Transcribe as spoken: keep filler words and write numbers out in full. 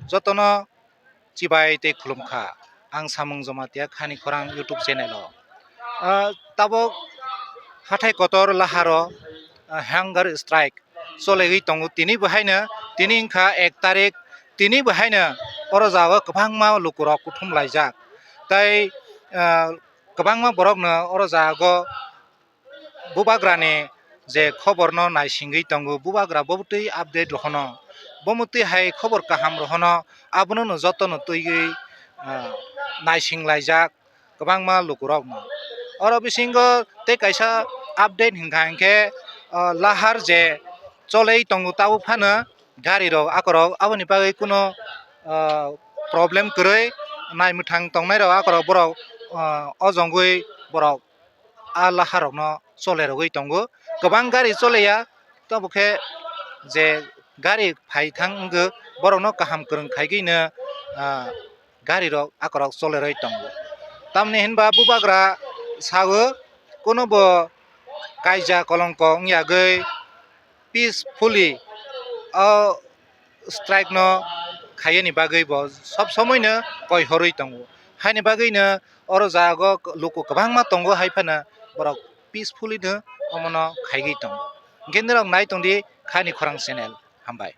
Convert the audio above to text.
jotono chibai tei khulumkha ang Samung Jamatia Khani Khorang YouTube channel o. Ah, tabuk hathai kotor laharo, ah, hunger strike cholegwi tongo tini bo haino, tini wngkha ek tarik, tini bo haino oro jaga kwbangma lukurok kuthum laijak tei, ah, kwbangma borokno oro jago bubagrani je khoborno naisingwi tongo, bubagra bo twi update rohono, bo twi hai khobor kaham rohono, abono no jotono twiwi, ah, naising laijak kwbangma lukurokno. Oro bisingo tei kaisa update hinkha hinkhe, ah, lahar je cholei tongo tabuk phano garirok akorok aboni bagwi kuno, ah, problem kwrwi naimwthang tongnairok akorok borok, ah, ojongwi borok a laharokno cholerogwi tongo. Kwbang gari choleya, tabukhe je gari phaithang wngkhe borokno kaham kwrwng khaigwino, ah, garirok akorok cholerwi tongo. Tamni hinba bubagra sao, kuno bo kaija kolongko wngyagwi peacefully o strike no khaiyani bagwi bo sob somoi no koi horwi tongo. Haini bagwi no oro jago luku kwbangma tongo, hai phano borok peacefully no omono khaigwi tongo. Hwnkhe norok nai tongdi Khani Khorang channel. Hambai.